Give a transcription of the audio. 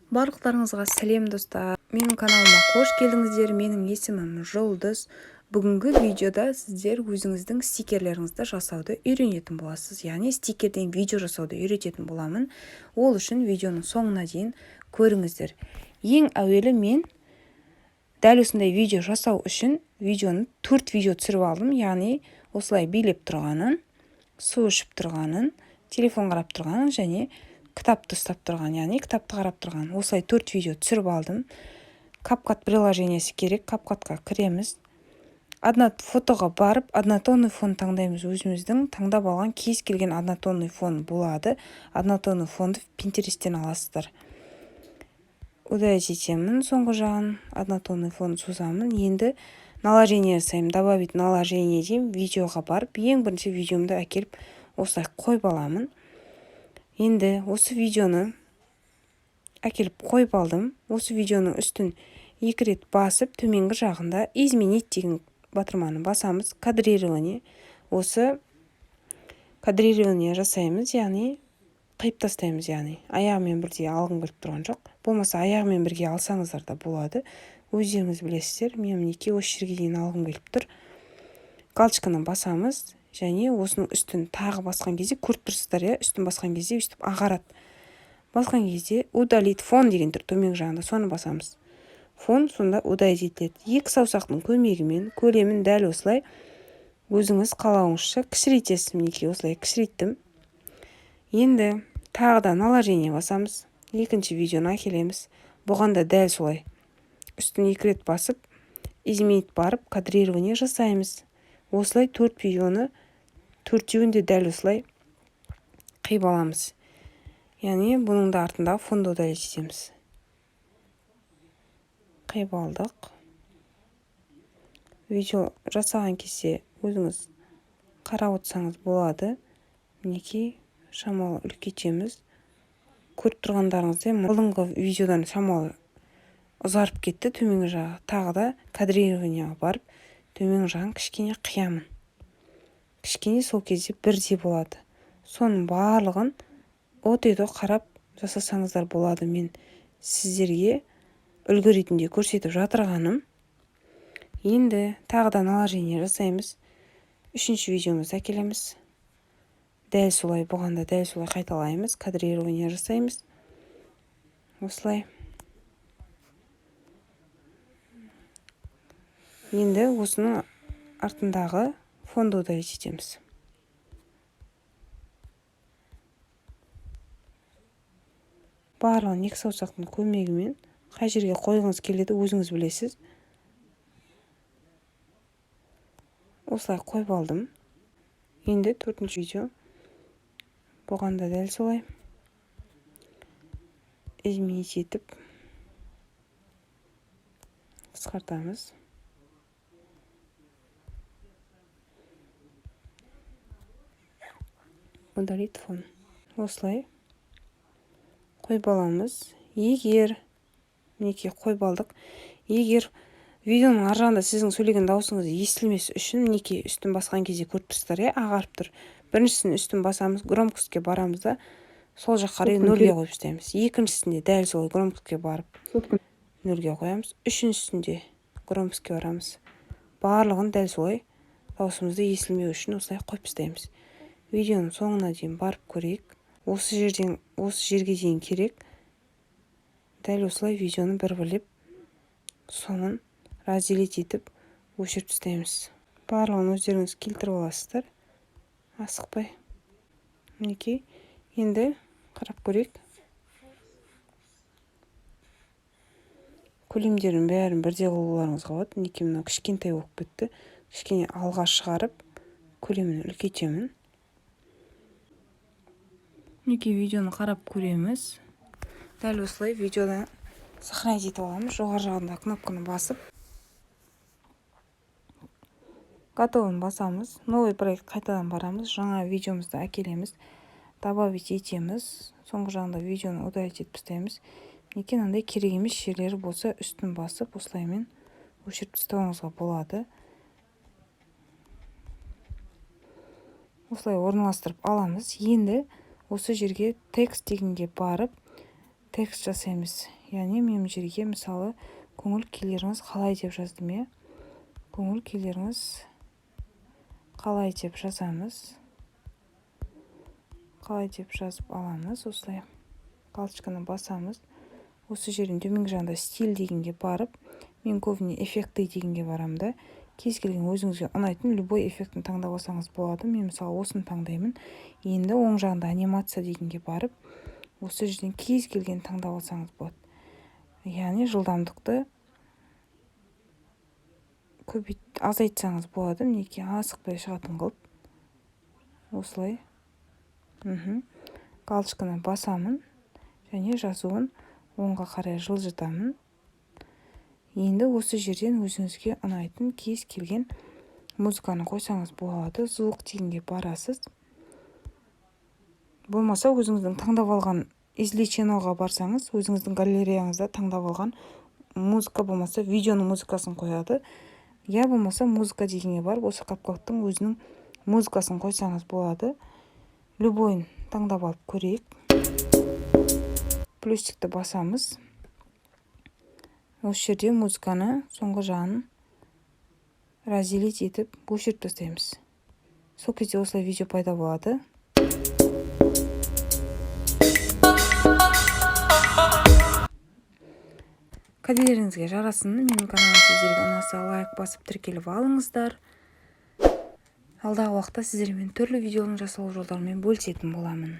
Барлықтарыңызға сәлем, достар! Менің каналыма қош келдіңіздер! Менің есімім Жұлдыз. Бүгінгі видеода сіздер өзіңіздің стикерлеріңізді жасауды үйренетін боласыз, яғни стикерден видео жасауды үйрететін боламын. Ол үшін видеоның соңына дейін көріңіздер. Ең әуелі мен дәл осындай видео жасау үшін видеоны төрт видео түсіріп алдым, яғни осылай билеп тұрғанын, су ішіп тұрғанын, телефон қарап тұрғанын және кітапты ұстап тұрған, яғни кітапты қарап тұрған. Осылай төрт видео түсіріп алдым. CapCut приложениесі керек. CapCutқа кіреміз, одна фотоға барып, однотонный фон таңдаймыз. Өзіміздің таңдап алған кез келген однотонный фон болады. Однотонный фонды Пинтересттен аласыздар. Удалить етемін соңғы жағын, однотонный фон созамын. Енді наложение жасаймын. «Добавить наложение» деймін. Видеоға барып, ең бірінші видеомды әкеліп, осылай қойып аламын. Енді осы видеоны әкеліп қойып алдым. Осы видеоның үстін екі рет басып, төменгі жағында «Изменить» деген батырманы басамыз. Кадрирование, осы кадрирование жасаймыз, яғни қиып тастаймыз, яғни аяғымен бірдей алғым келіп тұрған жоқ. Болмаса аяғымен бірге алсаңыздар да болады, өздеріңіз білесіздер. Мен, мінекей, осы жерге дейін алғым келіп тұр. Галочканы басамыз және осының үстін тағы басқан кезде, көріп тұрсыздар, иә, үстін басқан кезде өйстіп ағарады. Басқан кезде «Удалить фон» деген тұр төменгі жағында, соны басамыз. Фон сонда удалить етіледі. Екі саусақтың көмегімен көлемін дәл осылай өзіңіз қалауыңызша кішірейтесіз. Мінекей, осылай кішірейттім. Енді тағы да наложение басамыз, екінші видеоны әкелеміз. Бұған да дәл солай үстін екі рет басып, «Изменить» барып, кадрирование жасаймыз. Осылай төрт видеоны, төртеуін де дәл осылай қиып аламыз, яғни бұның да артындағы фонды удалить етеміз. Қиып алдық. Видео жасаған кезде өзіңіз қарап отырсаңыз болады. Мінекей, шамалы үлкейтеміз. Көріп тұрғандарыңыздай, алдыңғы видеодан шамалы ұзарып кетті төменгі жағы. Тағы да кадрированиеға барып, төменгі жағын кішкене қиямын, кішкене. Сол кезде бірдей болады. Соның барлығын от и до қарап жасасаңыздар болады. Мен сіздерге үлгі ретінде көрсетіп жатырғаным. Енді тағы да наложение жасаймыз, үшінші видеомызды әкелеміз. Дәл солай, бұған да дәл солай қайталаймыз, кадрирование жасаймыз осылай. Енді осының артындағы фонды удалить етеміз. Барлығын екі саусақтың көмегімен қай жерге қойғыңыз келеді, өзіңіз білесіз. Осылай қойып алдым. Енді төртінші видео, бұған да дәл солай изменить етіп, қысқартамыз. Удалить фон. Осылай қойып аламыз. Егер, мінекей, қойып алдық. Егер видеоның ар жағында сіздің сөйлеген дауысыңыз естілмес үшін, мінекей, үстін басқан кезде көріп тұрсыздар, иә, ағарып тұр. Біріншісінің үстін басамыз, громкостьке барамыз да, сол жаққа қарай нөлге қойып тастаймыз. Екіншісінде дәл солай громкостьке барып, нөлге қоямыз. Үшіншісінде громкостьке барамыз. Барлығын дәл солай дауысымызды естілмеу үшін осылай қойып тастаймыз. Видеоның соңына дейін барып көрейік. Осы жерден осы жерге дейін керек. Дәл осылай видеоны бір бірлеп соңын разделить етіп, өшіріп тастаймыз. Барлығын өздеріңіз келтіріп аласыздар асықпай. Мінекей, енді қарап көрейік. Көлемдерін бәрін бірдей қылуларыңызға болады. Мінекей, мынау кішкентай болып кетті, кішкене алға шығарып, көлемін үлкейтемін. Мінекей, видеоны қарап көреміз. Дәл осылай видеоны сохранить етіп аламыз. Жоғары жағында кнопканы басып, «Готовын» басамыз. Новый проект қайтадан барамыз, жаңа видеомызды әкелеміз, добавить етеміз. Соңғы жағында видеоны удалить етіп тастаймыз. Мінекей, мынандай керек емес жерлері болса, үстін басып, осылаймен өшіріп тастауыңызға болады. Осылай орналастырып аламыз. Енді осы жерге «Текст» дегенге барып, текст жасаймыз. Яғни мен мына жерге, мысалы, «Көңіл күйлеріңіз қалай?» деп жаздым, иә. «Көңіл күйлеріңіз қалай?» деп жазамыз. «Қалай» деп жазып аламыз. Осылай галочканы басамыз. Осы жерден төменгі жағында «Стиль» дегенге барып, мен көбіне «Эффекты» дегенге барамын да, кез келген өзіңізге ұнайтын любой эффектін таңдап алсаңыз болады. Мен, мысалы, осыны таңдаймын. Енді оң жағында «Анимация» дегенге барып, осы жерден кез келген таңдап алсаңыз болады. Яғни жылдамдықты көбейт, азайтсаңыз болады. Мінекей, асықпай шығатын қылып осылай. Галочканы басамын және жазуын оңға қарай жылжытамын. Енді осы жерден өзіңізге ұнайтын кез келген музыканы қойсаңыз болады. «Звук» дегенге барасыз, болмаса өзіңіздің таңдап алған «Извлечено» ға барсаңыз, өзіңіздің галереяңызда таңдап алған музыка, болмаса видеоның музыкасын қояды, я болмаса «Музыка» дегенге барып, осы CapCut-тың өзінің музыкасын қойсаңыз болады. Любой ын таңдап алып көрейік. Плюсик ті басамыз. Осы жерде музыканы соңғы жағын разделить етіп, өшіріп тастаймыз. Сол кезде осылай видео пайда болады. Кәделеріңізге жарасын! Менің каналым сіздерге ұнаса, лайк басып, тіркеліп алыңыздар. Алдағы уақытта сіздермен түрлі видеоның жасалу жолдарымен бөлісетін боламын.